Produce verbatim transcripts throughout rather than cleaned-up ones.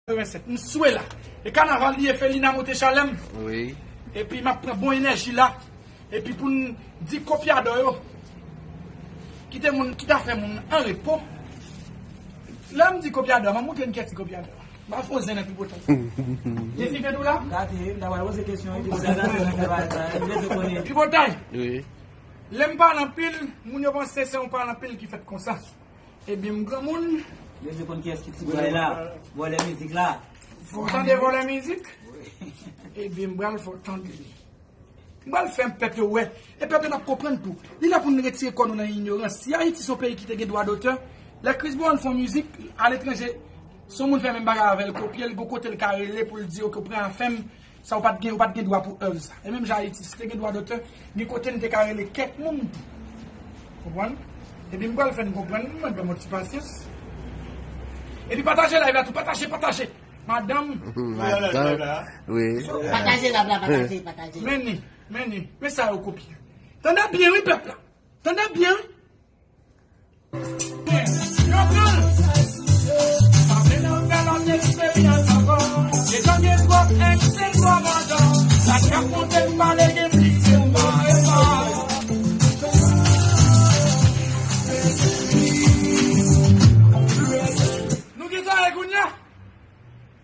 katrevennsèt. M swe la. E kanaval li ye, Felina monte chalè m. Wi. Epi m ap pran bon enèji la. Epi pou n di kopyadò yo, kite moun, kite afè moun an repo. Lè m di kopyadò, m ap montre n kiyès ki kopyadò. M ap fè yon zen nan tripotay. Jezi fè tou la? Gate, m ta pral poze kesyon, epi m ta gate nan fè bagay sa, m bezwen konnen. Tripotay. Wi. Lè m pale anpil, moun yo panse se yon pale anpil ki fèt konsa. Ebyen, m granmoun. Yo se konn kiyès ki ti bway la. Vòlè mizik la. Fò w tande vòlè mizik. Ebyen, m pral fè w tande li. M pral fè pèp yo wè. E pèp yo n ap konprann tou. Li la pou n retire kò nou nan inyorans. Si Ayiti se yon peyi ki te gen dwa dotè, lè Chris Brown fè yon mizik aletranje, se yon moun fè menm bagay avè l, kopye l, gon kote l ka rele pou l di, "Ok, ou pran afè m." Sa ou pa t gen, ou pa t gen dwa pou èv sa. E menm jan Ayiti, si te gen dwa dotè, gen kote n te ka rele kèk moun tou. Konprann? Epi m pral fè n konprann, m mande yon ti pasyans. Epi pataje live la tou, pataje, pataje. Madanm. Madanm. Wi. Pataje live la, pataje, pataje. Men ni, men ni, men sa yo kopye. Tande byen wi pèp la. Tande byen wi. Yo pran l. Pa vle nan fè lòt eksperyans ankò. Deja gen twòp èks e twòp mandan. Sa k ap monte m pale gen plis se mwa e mwa. Nou gen zòrèy kounye a?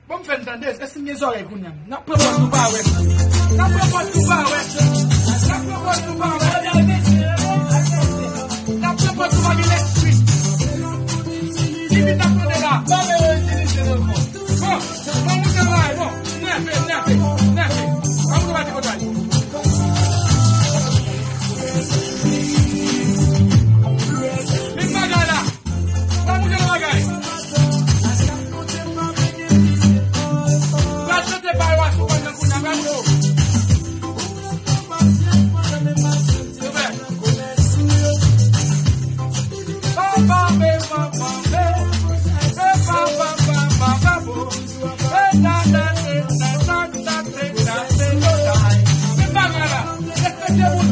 Bon, m fè n tande, èske n gen zòrèy kounye a? N ap pran pòz nou pa wè. N ap pran pòz nou pa wè. N ap pran pòz nou pa wè. N ap pran pòz nou pa gen lespri. Limit n ap tande la. Bon, bon, moun yo la, bon, nève, nève, nève. An moun yo pa di konsa. Limit bagay la. Sa moun yo bagay. Pral chante pa yo a sou kòn nan kounye a, pral yo. Yo fè. Pa, pa, pe, pa, pa, pe. Pe, pa, pa, pa, pa, pa, po. Pe, ta, ta, te, ta, ta, ta, te, ta, te, ta. Men bagay la. Respekte moun.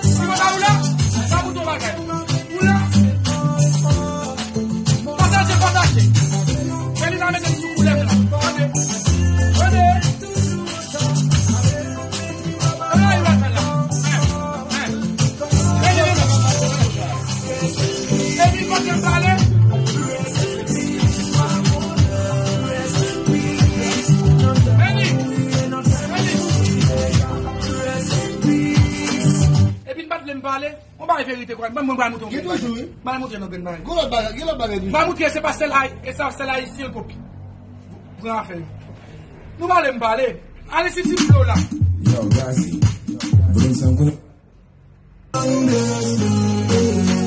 Si mwen pa ou la, sa pou ton bagay. Ou la? Pataje, pataje. Felina mete m sou koulè m la. Tande. Tande. Tande, yo fè la. Hein, hein. Tande, tande. Epi kote m prale? Vini. Vini. Epi n pa t vle m pale. Mwen bay verite kwa. Mwen, mwen bay mouton. Gen toujou, wi. Bay mouton nan grenn bagay. Gen lòt bagay, gen lòt bagay toujou. Bay mouton, se pa sèl ay, e sa sèl ayisyen l kopye. Pran afè yo. Nou pale, m pale. Ale si ti dlo la. Yo, Gazi. Vle m sankou.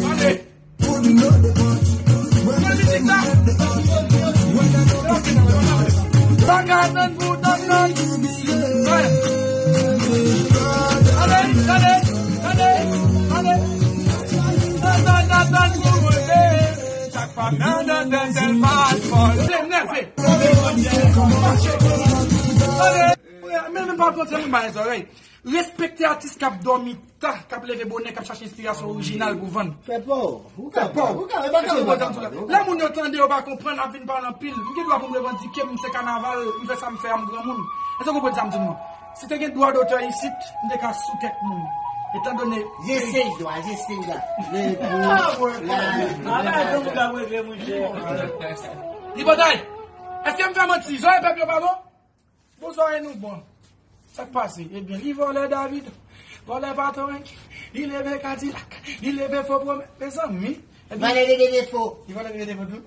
Ale. Mwen mizik sa. Bagay nan bouton nan. Ale, ale, ale, ale. Nan, nan, nan, nan, nou rele. Chak fwa nan, nan, nan, nan, mal, mal. Se nève. Ale. Men, men, pa konn se moun bay zòrèy. Respekte atis k ap dòmi ta, k ap leve bonè, k ap chache enspirasyon orijinal pou vann. Fè pa w. Ou ka pa, ou ka, e pa ka ou pa ka. Lè moun yo tande, yo pa konprann, ap vin pale anpil. M gen dwa pou m revandike, m se kanaval, m fè sa m fè a, m granmoun. Èske w konprann sa m di nou an? Si te gen dwa dotè isit, m te ka sou tèt moun. Etandone. Jese dwa, jese dwa. Tripotay, èske m fè manti? Zòrèy pèp yo pa bon? Bon, zòrèy nou bon. Sa k pase? Ebyen, li vòlè David, vòlè patron, li leve Kadilak, li leve fo pwomès. Mezanmi. Ebyen, vòlè leve defo. Li vòlè leve defo tou?